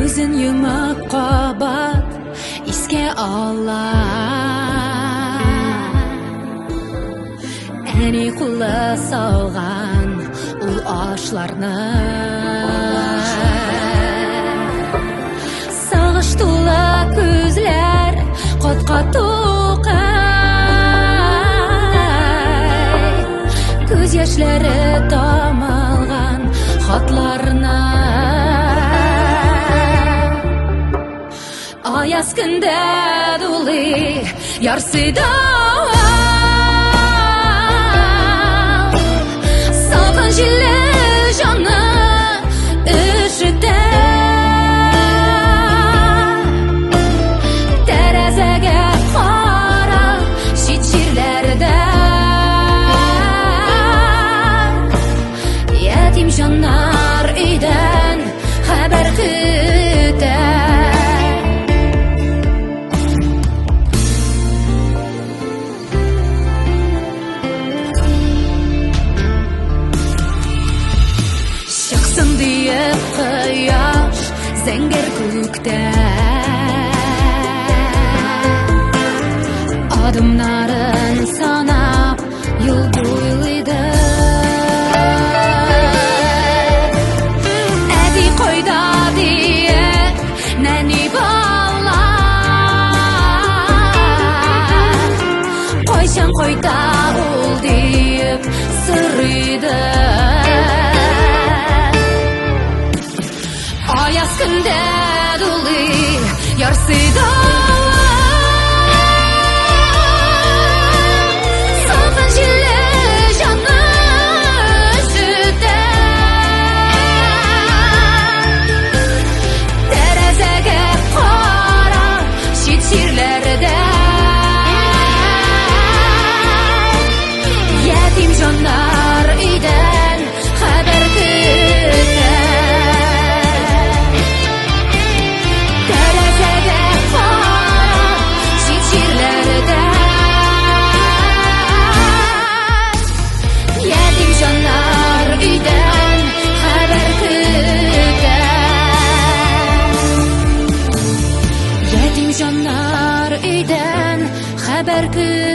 Күзен йомып кабат искә ала. Әни кулы салган ул ашларны. Сагыш тулы күзләр катка тукай. Күз яшьләре тамалган хатларына. Аяз көндә дулый ярсый давыл. Салкын җилле җанны өшетә. Тәрәзәгә кара чит җирләрдә Ятим җаннар өйдән хәбәр көтә. Чыксын диеп кояш зәңгәр күктә. Адымнарын санап юл буйлыйды. Әти кайда диеп нәни бала. Кайчан кайта ул диеп сорыйды. Аяз көндә дулый ярсый дала. Салкын җилле җанны өшетә. Тәрәзәгә кара чит җирләрдә Ятим җаннар өйдән хәбәр көтә. Тәрәзәгә кара чит җирләрдә Ятим җаннар өйдән хәбәр көтә. Ятим җаннар өйдән хәбәр көтә.